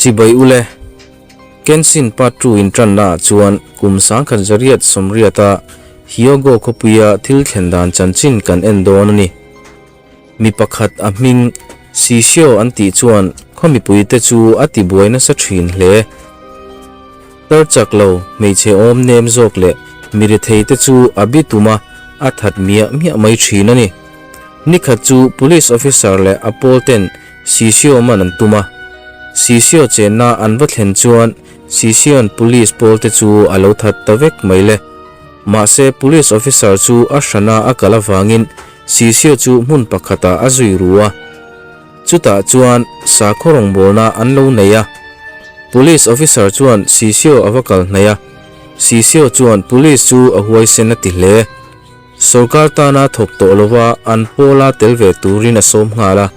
Chibai ule, Kenshin Part Two inṭannaah chuan kum 1980-a Hyogo khawpuia thil thlen dan chanchin kan en dawn a ni. Mi pakhat a hming Shishio an tih chuan khaw mipuite chu a tibuai nasa thin hle. Tar chak lo, hmeichhe awm nem zawk leh mi retheite chu a bi tum a, a that miah miah mai thin a ni. Nikhat chu Police Officer leh a pawl ten Shishio man an tum a. Shishio chenna an va thlen chuan Shishio'n Police pawlte chu a lo that ta vek mai le. Mahse Police Officer chu a hrana a kal avangin Sisio chu hmun pakhatah a zui ru a, chutah chuan sakhaw rawngbawlna an lo nei a. Police officer chuan Sisio a va kal hnaih a, Sisio chuan police chu a huaisen a ti hle. Sorkar tana thawk tawh lova an pawla tel ve turin a sawm nghal a,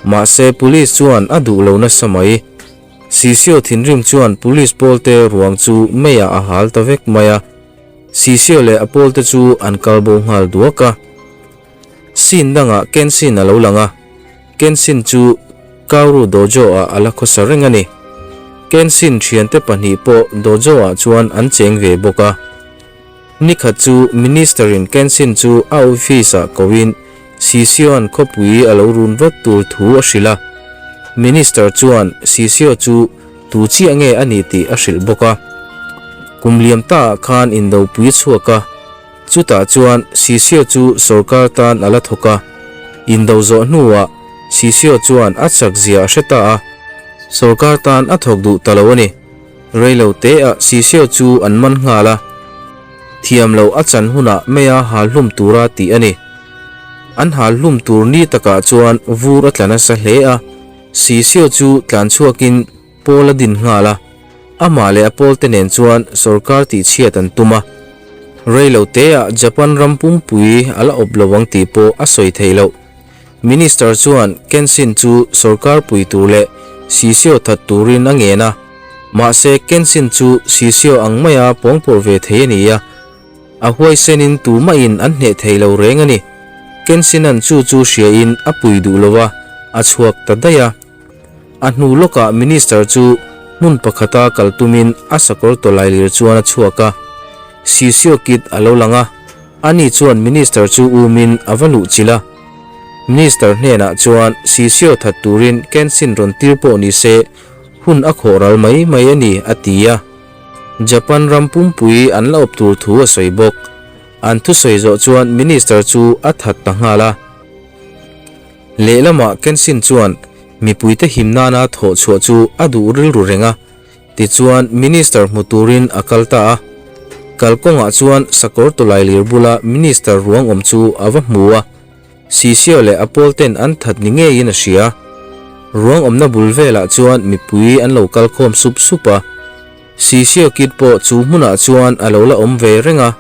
mahse police chuan a duh lo nasa mai. Sisio thinrim chuan police pawlte ruang chu meiah a hal ta vek mai a. Sisio leh a pawlte chu an kal bo nghal duak a. Scene dangah Kenshin a lo lang a, Kenshin chu Kaoru Dojo-ah a la khawsa reng a ni. Kenshin thiante pahnih pawh Dojo-ah chuan an cheng ve bawk a. Nikhat chu Minister-in Kenshin chu a office-ah koin Sisio-a'n khawpui a lo run vat tur thu a hrilh a. Minister chuan Sisio chu Tu chiah nge a ni tih a hrilh bawk a. Kum liam taah khan indopui a chhuak a, chutah chuan Sisio chu sorkar tan a la thawk a. Indo zawh hnuah Sisio chuan a chak zia a hre ta a, sorkar tan a thawk duh ta lo a ni. Reilo teah Sisio chu an man nghal a, thiam loh a chan hunah meia hal hlum tura tih a ni. An hal hlum tur ni takah chuan vur a tla nasa hle a. Sisio chu tlan chhuakin Paul a din nghal a, amah leh a pawlte nen chuan sorkar tihchhiat an tum a. Reilo teah Japan ram pumpui a la awp lo ang tih pawh a sawi thei loh. Minister chuan Kenshin chu sorkar pui tur leh Sisio that turin a ngen a, mahse Kenshin chu Sisio ang maia pawngpawrh ve thei a ni a, a huaisenin tumahin an hneh thei lo reng a ni. Kenshin-a'n chu chu hriain a pui duh lo a, a chhuak ta daih a. A hnu lawkah Minister chu hmun pakhata kal tumin a sakawr tawlailir chuan a chhuak a. Sisio kit a lo lang a, ani chuan Minister chu umin a va luh chilh a. Minister hnenah chuan Sisio that turin Kenshin rawn tir pawh ni se hun a khawh ral mai mai a ni, a ti a. Japan ram pumpui an la awp tur thu a sawi bawk. An thusawi zawh chuan Minister chu a that ta nghal a. Lehlamah Kenshin chuan mipuite him nana thawh chhuah chu a duh rilru reng a, tichuan Minister hmu turin a kal ta a. Kalkawngah chuan sakawr tawlailir bula Minister ruang awm chu a va hmu a. Sisio leh a pawlten an that ni ngeiin a hria. Ruang awmna bul velah chuan mipui an lo kal khawm sup sup a. Sisio kit pawh chu hmunah chuan a lo la awm ve reng a.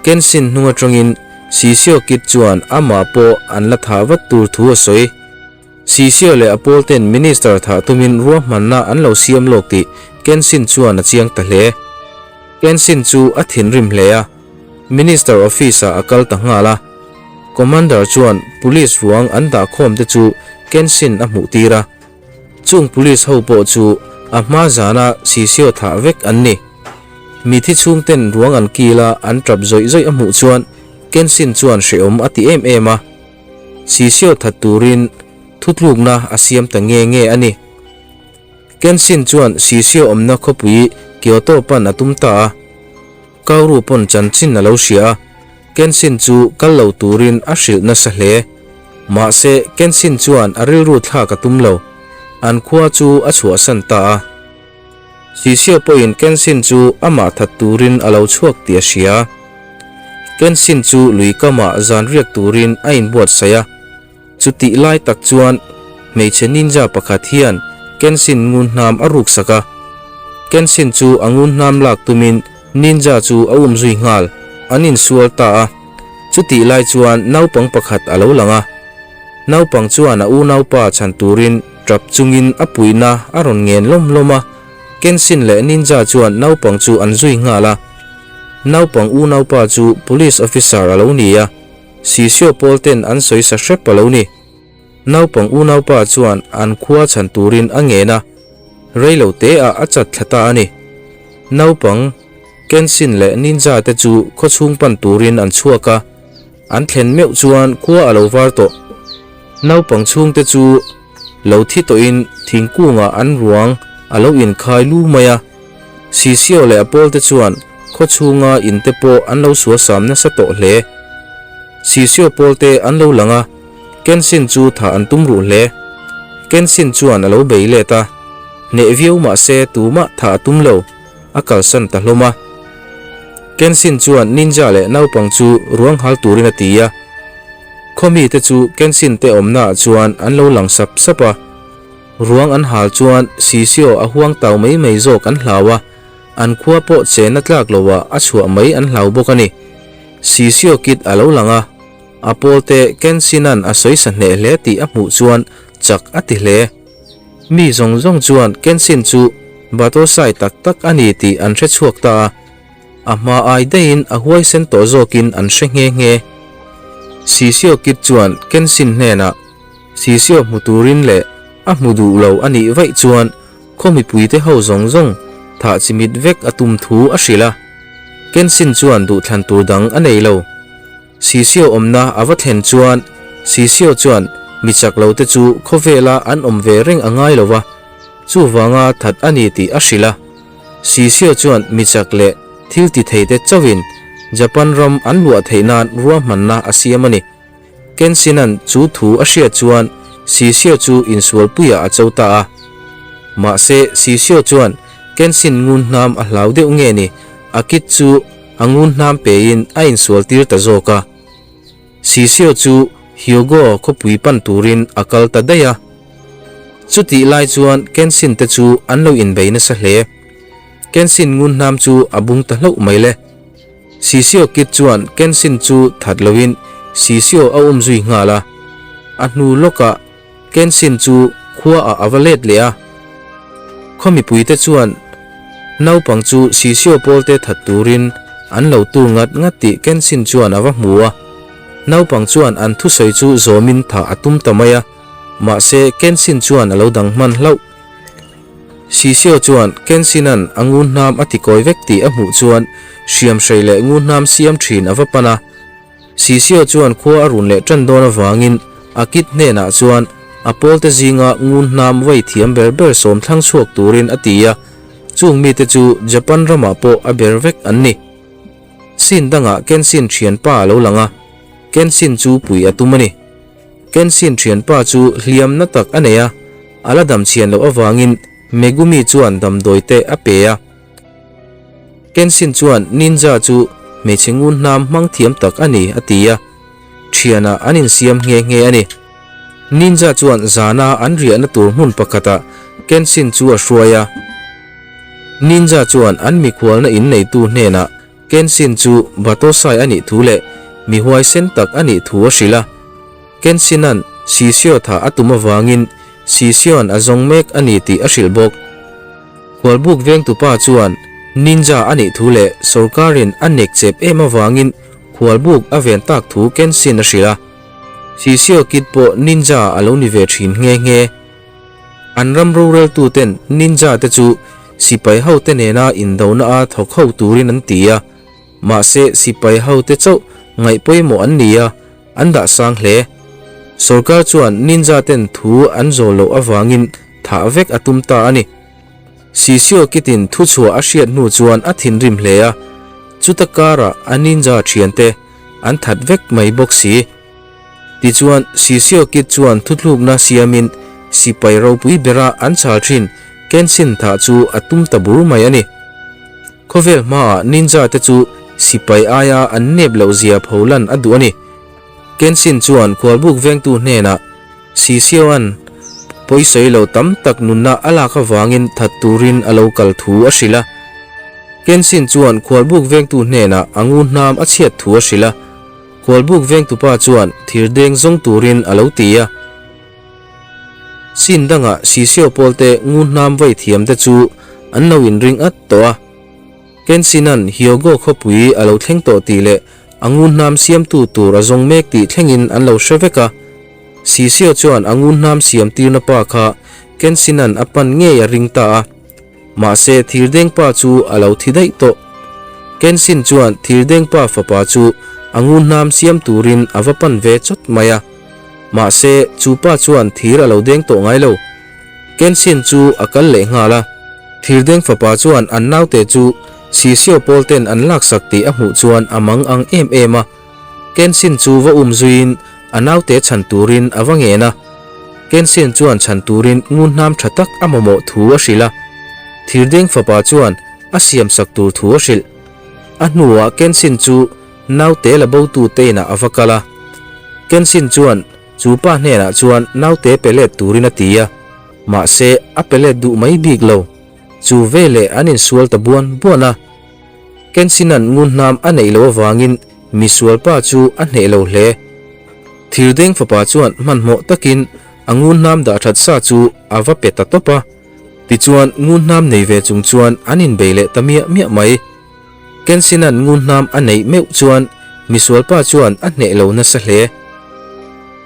Kenshin hnung atangin Sisio kit chuan amah pawh an la thah vat tur thu a sawi. Sisio leh a pawlten Minister thah tumin ruahmanna an lo siam lawk tih Kenshin chuan a chiang ta hle. Kenshin chu a thinrim hle a. Minister office-ah a kal ta nghal a. Commander chuan police ruang an dah khawm te chu Kenshin a hmuh tir a. Chung police ho pawh chu a hma zana Sisio thah vek an ni. Mithi chhungten ruang an kil a an tap zawih zawih a hmuh chuan Kenshin chuan hrehawm a ti em em a. Sisio that turin thutlukna a siam ta nge nge a ni. Kenshin chuan Sisio awmna khawpui Kyoto pan a tum ta a. Kaoru pawn chanchin a lo hria a, Kenshin chu kal lo turin a hrilh nasa hle. Mahse, Kenshin chuan a rilru thlak a tum lo. An khua chu a chhuahsan ta a. Sisio pawhin Kenshin chu amah that turin a lo chhuak tih a hria. Kenshin chu lui kamah zan riak turin a inbuatsaih a. Chutih lai tak chuan hmeichhe ninja pakhat hian Kenshin ngun hnam a ruk sak a. Kenshin chu a ngun hnam lak tumin ninja chu a um zui nghal, an insual ta a. Chutih lai chuan naupang pakhat a lo lang a. Naupang chuan a unaupa chhan turin tap chungin a puihna a rawn ngen lawm lawm a. Kenshin leh ninja chuan naupang chu an zui nghal a. Naupang unaupa chu police officer a lo ni a. Sisio pawl ten an sawi sa hrep a lo ni. Naupang unaupa chuan an khua chhan turin a ngen a. Rei lo te ah a chat thla ta a ni. Naupang, Kenshin leh Ninja te chu khawchhung pan turin an chhuak a, an thlen meuh chuan khua a lo var tawh. Naupang chhungte chu lo thi tawhin thingkungah an ruang a lo inkhai lu mai a. Sisio leh a pawlte chuan khawchhunga in te pawh an lo suasam nasa tawh hle. Sisio pawlte an lo lang a, Kenshin chu thah an tum ruh hle. Kenshin chuan a lo bei let a, hneh viau mah se tumah thah a tum lo, a kalsan ta hlawm a. Kenshin chuan ninja leh naupang chu ruang hal turin a ti a. Khaw mite chu Kenshin te awmnaah chuan an lo lang sap sap a. Ruang an hal chuan Sisio a huang tau mai mai zawk an hlau a, an khua pawh chena tlak loah a chhuah mai an hlau bawk a ni. Sisio kit a lo lang a, a pawlte Kenshin-a'n a sawi sa hneh hle tih a hmuh chuan chak a ti hle. Mi zawng zawng chuan Kenshin chu Batosai tak tak a ni tih an hre chhuak ta a, a hma ai daihin a huaisen tawh zawkin an hre nghe nghe. Sisio kit chuan Kenshin hnenah Sisio hmu turin leh a hmu duh lo a nih vaih chuan khaw mipuite ho zawng zawng thah chimit vek a tum thu a hrilh a. Kenshin chuan duhthlan tur dang a nei lo. Sisio awmna a va thlen chuan Sisio chuan mi chak lo te chu khawvela an awm ve reng a ngai lo va, chuvanga that a ni tih a hrilh a. Sisio chuan mi chak leh thil ti thei te chauhin Japan ram an luah theih nan ruahmanna a siam a ni. Kenshin-a'n chu thu a hriat chuan Sisio chu insualpuiah a cho ta a. Mahse, Sisio chuan Kenshin ngun hnam a hlau deuh nge ni, a kit chu a ngun hnam pein a insualtir ta zawk a. Sisio chu Hyogo khawpui pan turin a kal ta daih a. Chutih lai chuan Kenshin te chu an lo inbei nasa hle. Kenshin ngun hnam chu a bung ta hlauh mai le. Sisio kit chuan Kenshin chu that loin Sisio a um zui nghal a. A hnu lawkah Kenshin chu khuaah a va let leh a. Khaw mipuite chuan naupang chu Sisio pawlte that turin an lo tur ngat ngat tih Kenshin chuan a va hmu a. Naupang chuan an thusawi chu zawmin thah a tum ta mai a, mahse Kenshin chuan a lo dang hman hlauh. Sisio chuan Kenshin-a'n a ngunhnam a tikawi vek tih a hmuh chuan hriamhrei leh ngunhnam siam thin a va pan a. Sisio chuan khua a run leh tan dawn avangin a kit hnenah chuan a pawlte zinga ngunhnam vai thiam ber ber sawm thlang chhuak turin a ti a, chung mite chu Japan ramah pawh a ber vek an ni. Sin dangah Kenshin thianpa a lo lang a, Kenshin chu pui a tum a ni. Kenshin thianpa chu hliam na tak a nei a, a la dam chhian loh avangin Megumi chuan damdawi te a pe a. Kenshin chuan ninja chu hmeichhe ngun hnam hmang thiam tak a ni a ti a, thianah an insiam nghe nghe a ni. Ninja chuan zana an riahna tur hmun pakhatah Kenshin chu a hruai a. Ninja chuan an mikhualna inneitu hnenah Kenshin chu Batosai a nih thu leh mi huaisen tak a nih thu a hrilh a. Kenshin-a'n Shishio thah a tum avangin Shishio-a'n a zawng mek a ni tih a hrilh bawk. Khualbuk vengtupa chuan ninja a nih thu leh sorkarin a nek chep em avangin khualbuk a ven tak thu Kenshin a hrilh a. Shishio kid pawh ninja a lo ni ve thin nghe nghe. An ram roreltuten ninja te chu sipai hote nena indona a thawk ho turin an ti a, mahse sipai hote chauh ngaih pawimawh an ni a, an dah sang hle. Sorkar chuan ninja ten thu an zawl loh avangin thah vek a tum ta a ni. Sisio kitin thuchhuah a hriat hnu chuan a thinrim hle a, chuta karah a ninja thiante an that vek mai bawk si. Tichuan, Sisio Kit chuan thuthlukna siamin sipai ropui bera an chhal thin Kenshin thah chu a tum ta bur mai a ni. Khawvel hmaah ninja te chu sipai aia an nep loh zia pholan a duh a ni. Kenshin chuan khualbuk vengtu hnenah Sisio-a'n pawisawi lo tam tak nunna a lak avangin that turin a lo kal thu a hrilh a. Kenshin chuan khualbuk vengtu hnenah a ngu hnam a chhiat thu a hrilh a. Khualbuk vengtupa chuan thir deng zawng turin a lo ti a. Sin dangah Sisio pawlte ngu hnam vai thiamte chu an lo inring at tawh a. Kenshin-a'n Hyogo khawpui a lo thleng tawh tih leh a ngu hnam siamtu tur a zawng mek tih thlengin an lo hre vek a. Sisio chuan a ngu hnam siam tirna pa kha Kenshin-a'n a pan ngei a ring ta a. Mahse, Thirdengpa chu a lo thi daih tawh. Kenshin chuan Thirdengpa fapa chu a ngunhnam siam turin a va pan ve chawt mai a. Mahse, chu pa chuan thir a lo deng tawh ngai lo. Kenshin chu a kal leh nghal a. Thirdeng fapa chuan an naute chu Sisio pawl ten an laksak tih a hmuh chuan a mang ang em em a. Kenshin chu va um zuiin a naute chhan turin a va ngen a. Kenshin chuan chhan turin ngunhnam tha tak a mamawh thu a hrilh a. Thirdeng fapa chuan a siamsak tur thu a hrilh. A hnuah Kenshin chu naute la botu te inah a va kal a. Kenshin chuan chu pa hnenah chuan naute pe let turin a ti a, mahse a pe let duh mai bik lo. Chu veleh an insual ta buan buan a. Kenshin-a'n ngunhnam a neih loh avangin misualpa chu a hneh lo hle. Thirdeng fapa chuan hmanhmawh takin a ngunhnam dah that sa chu a va pe ta tawp a. Tichuan ngunhnam nei ve chung chuan an inbei leh ta miah miah mai. Kenshin-a'n ngunhnam a neih meuh chuan misualpa chuan a hneh lo nasa hle.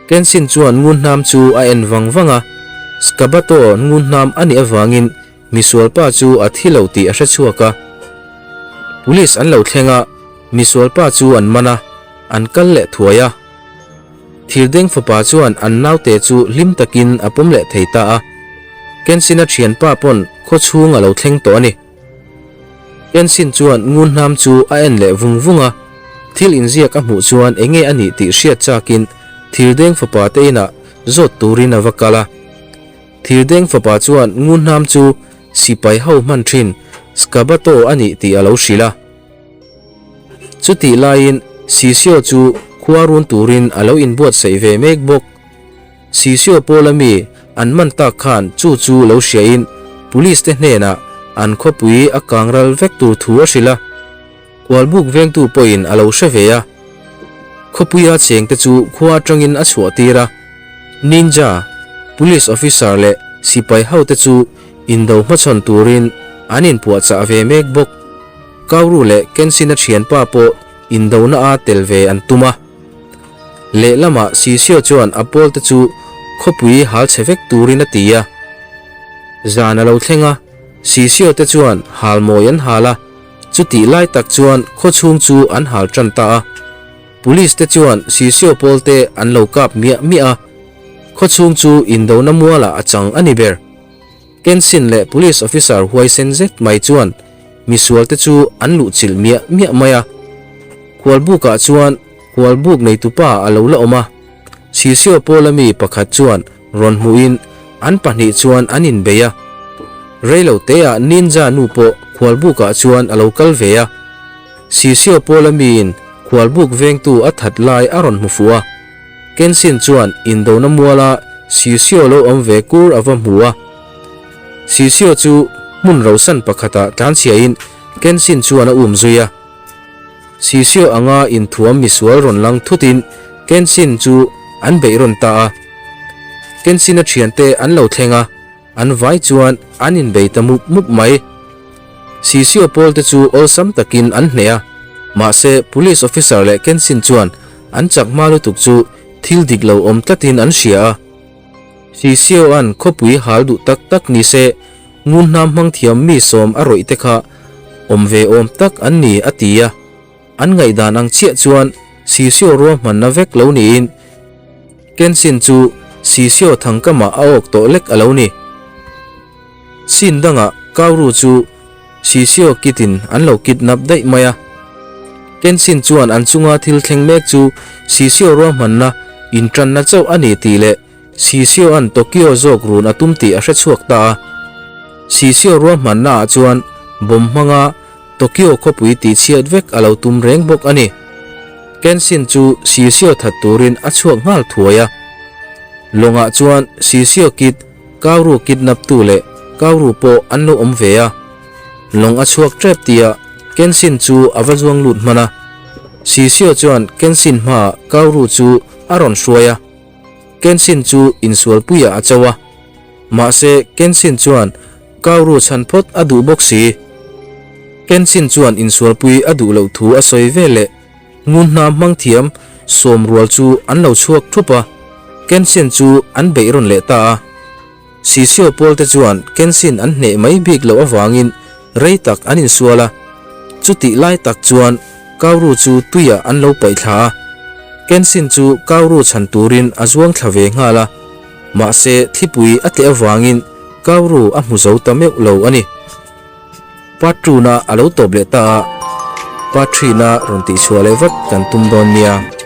Kenshin chuan ngunhnam chu a en vang vang a, Skabato ngunhnam a nih avangin Misualpa chu a thi lo tih a hre chhuak a. Police an lo thleng a, misualpa chu an man a, an kal leh thuai a. Thirdeng fapa chuan an naute chu hlim takin a pawm leh thei ta a. Kenshin-a thianpa pawn khaw chhung a lo thleng tawh a ni. Kenshin chuan ngunhnam chu a en leh vung vung a, thil inziak a hmuh chuan enge a nih tih hriat chakin Thirdeng fapa te inah zawt turin a va kal a. Thirdeng fapa chuan ngunhnam chu sipai ho hman thin Skabato a nih tih a lo hrilh a. Chutih laiin Sisio chu khua run turin a lo inbuatsaih ve mek bawk. Sisio pawla mi an man tak khan chu chu lo hriain Police te hnenah an khawpui a kangral vek tur thu a hrilh a. Kualbuk vengtu pawhin a lo hre ve a, khawpuia chengte chu khua atangin a chhuah tir a. Ninja, Police officer leh sipai hote chu indo hmachhawn turin an inpuahchah ve mek bawk. Kauru leh Kenshin-a thianpa pawh indona a tel ve an tum a. Lehlamah Sisio chuan a pawlte chu khawpui hal chhe vek turin a ti a. Zan a lo thleng a, Sisio te chuan halmawi an hal a. Chutih lai tak chuan khaw chhung chu an hal tan ta a, Police te chuan Sisio pawl te an lo kap miah miah a, khaw chhung chu indona mualah a chang a ni ber. Kenshin leh Police officer huaisen zet mai chuan misual te chu an luhchilh miah miah mai a, khualbukah chuan khualbuk neitupa a lo la awm a, Sisio pawla mi pakhat chuan rawn hmuhin an pahnih chuan an inbei a. Reilo teah Ninja nu pawh khualbukah chuan a lo kal ve a. Sisio pawla miin khualbuk vengtu a that lai a rawn hmu fuh a. Kenshin chuan indona muala Sisio lo awm ve kur a va hmu a. Sisio chu hmun rosan pakhatah tlanchhiain Kenshin chuan a um zui a. Sisio anga inthuam misual rawn lang thutin Kenshin chu an beih rawn ta a. Kenshin-a thiante an lo thleng a, an vai chuan an inbei ta mup mup mai. Sisio pawlte chu awlsam takin an hneh a, mahse police officer leh Kenshin chuan an chak hma lutuk chu thil dik lo awm tlatin an hria a. Sisio-a'n khawpui hal duh tak tak ni se Ngunhnam hmang thiam mi sawm a rawih te kha awm ve awm tak an ni a ti a, an ngaihdan ang chiah chuan Sisio ruahmanna vek lo niin Kenshin chu Sisio thangkamah a awk tawh lek a lo ni. Scene dangah Kaoru chu Sisio kit in an lo kidnap daih mai a, Kenshin chuan an chunga thil thleng mek chu Sisio ruahmanna intanna chauh a ni tih leh Sisio-a'n Tokyo zawk run a tum tih a hre chhuak ta a. Sisio ruahmannaah chuan bomb hmanga Tokyo khawpui tihchhiat vek a lo tum reng bawk a ni. Kenshin chu Sisio that turin a chhuak nghal thuai a. Lawngah chuan Sisio kid, Kaoru kidnaptu leh Kaoru pawh an lo awm ve a. Lawng a chhuak tep tihah Kenshin chu a va zuang lut hman a. Sisio chuan Kenshin hmaah Kaoru chu a rawn hruai a. Kenshin chu insualpuiah a cho a, mahse Kenshin chuan Kaoru chhan phawt a duh bawk si. Kenshin chuan insualpui a duh loh thu a sawi ve leh ngunhna hmang thiam sawm rual chu an lo chhuak thup a, Kenshin chu an beih rawn leh ta a. Sisio pawlte chuan Kenshin an hneh mai bik loh avangin rei tak an insual a, chutih lai tak chuan Kaoru chu tuiah an lo paih thla a. Kenshin chu Kaoru chhan turin a zuang thla ve nghal a, mahse thlipui a tleh avangin Kaoru a hmu zo ta meuh lo a ni. Part two na a lo tawp leh ta a, part three na rawn tihchhuah leh vat kan tum dawn nia.